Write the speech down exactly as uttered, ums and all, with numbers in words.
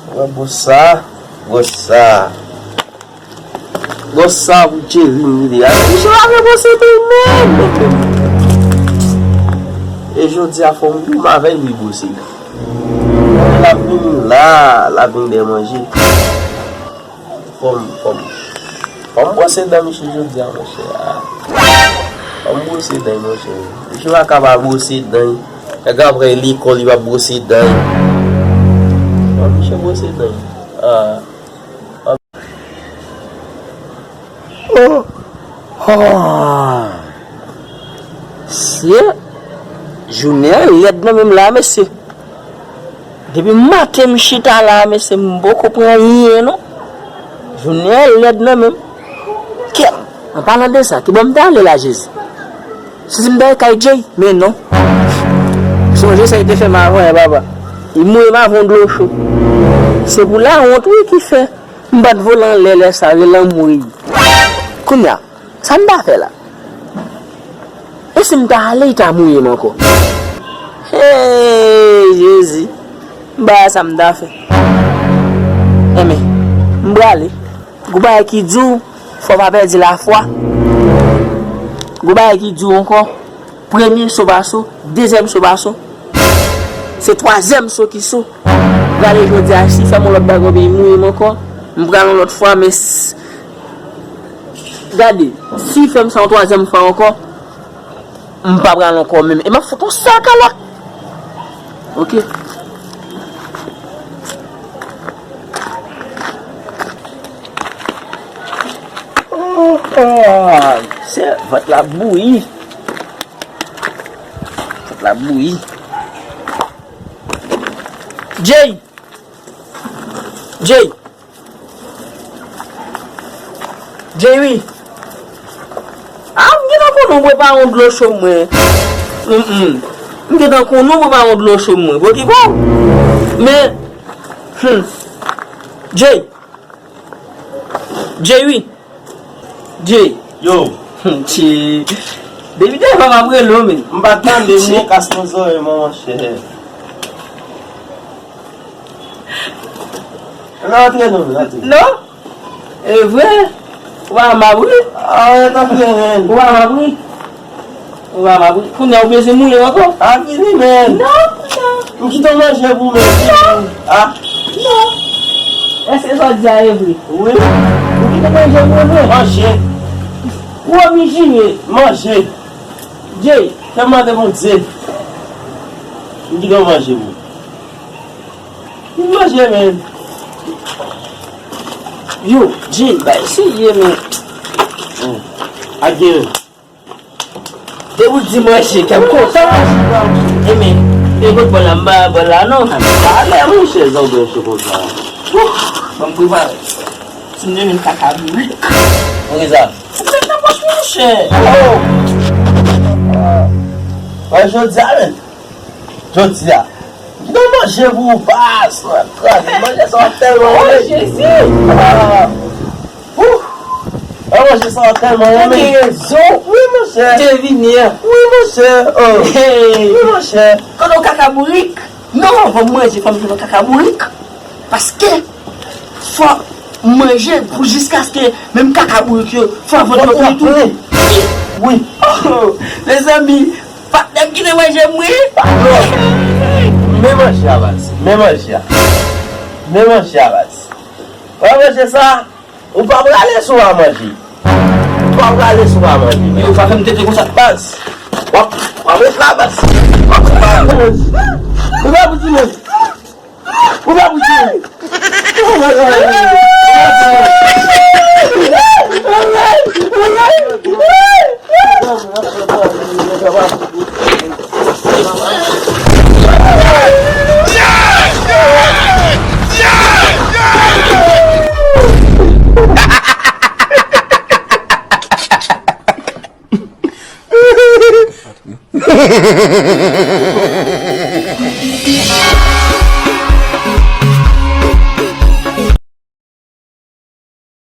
Pran gwòs sa, gwòs sa. Gwòs sa pou Jerry m rele a. Misye pa vle bwose dèy menm, menm, menm. E jodi a fò m goumen avè l wi bwose dèy. L ap vini la, l ap vin dèy manje. Fò m, fò m, fò m bwose dèy misye jodi a, monchè. Fò m bwose dèy, monchè. Misye pa ka pa bwose dèy. Nèg ap al lekòl, li pa bwose dèy. Fò misye bwose dèy. Ah. Oh! Oh! Se jounen an lèd nan menm la, mesye. Depi maten m chita la, mesye, m poko pran anyen, non. Jounen an lèd nan menm. Kè, an palan de sa, ki bò m ta ale la, Jezi? Si m ta al kay Jay, men non. Sonje sa li te fè m avan, papa. Li mouye m avè yon dlo cho. Se pou lawont, wi, ki fè. M bat vòlò anlè lè sa, rele anmwey. Kounye a, sa m ta fè la? E si m ta ale, li ta mouye m ankò? Hey, Jezi! M pa wè sa m ta fè. Enben, m prale. Gwo bagay ki di w, fò w pa pèdi lafwa. Gwo bagay ki di w ankò. Premye so pa so, dezyèm so pa so. Se twazyèm so ki so. Gade jodi a, si fè m yon lòt bagay oubyen mouye m ankò, m pral yon lòt fwa, men s-, gade, si fè m sa yon twazyèm fwa ankò, m pa pral ankò menm. E m ap fout yon sèl kalòt. Ok. Oh, oh, se vant la bouyi. Vant la bouyi. Jay! Jay! Jay, wi. Ah, m gentan konnen w prepare yon dlo cho mwen. Mm, mm. M gentan konnen w prepare yon dlo cho mwen. Bon, ki bon? Men, hmm. Jay. Jay, wi. Jay. Yo. Hmm, Jay. Depi tèlman m ap rele w, men. M pa tande, m gen kas nan zòrèy mwen, monchè. Rantre non, rantre. Non? E vre? Ou pa m ap ri? Ah, rantre, men. Ou pa m ap ri? Ou pa m ap ri? Kounye a ou bezwen mouye m ankò? Ah, fini, men. Non, non. M kite w manje pou men. Non. Ah. Non. Èske sa w di a e vre? Wi. Ou kite w manje pou mwen? Manje. Ou oblije. Manje. Jay. Fè m mande Bondye. M kite w manje pou. Vin manje, men. Yo, Jay, bay serye, men. Hmm. Ak gen. Depi w di manje, kè m kontan. E men, e kot bòl la, m pa bòl la, non. Talè, monchè, jan w bwè cho konsa. Ouh, ban m prepare. Ti m renmen kaka bourik. Poukisa sa? Poukisa sa nan pòch mwen, monchè? Oh! Ah. Wè, jodi a, men. Jodi a. Kite w manje pou ou, baz. Manje sa w ap tèlman renmen. Oh, Jezi! Ah. Ouh. Ah, manje sa w ap tèlman renmen. Ou gen rezon. Wi, monchè. Te vini an. Wi, monchè. Oh. Hey. Wi, monchè. Kote w kaka bourik? Non, anvan m manje, fò m jwenn yon kaka bourik. Paske fò m manje pou jiskaske menm kaka bourik yo, fò vant yo plen tou. Wi. Oh, mezanmi, patnè m kite manje m wi. Men manje a, baz. Men manje a. Men manje a, baz. Wè manje sa, ou pa prale si w pa manje. Ou pa prale si w pa manje. Yo, pa fè m tete konsa. Baz. W ap, w ap ret la, baz. W ap ret la, baz. Ou pa pou di manje. Ou pa pou di.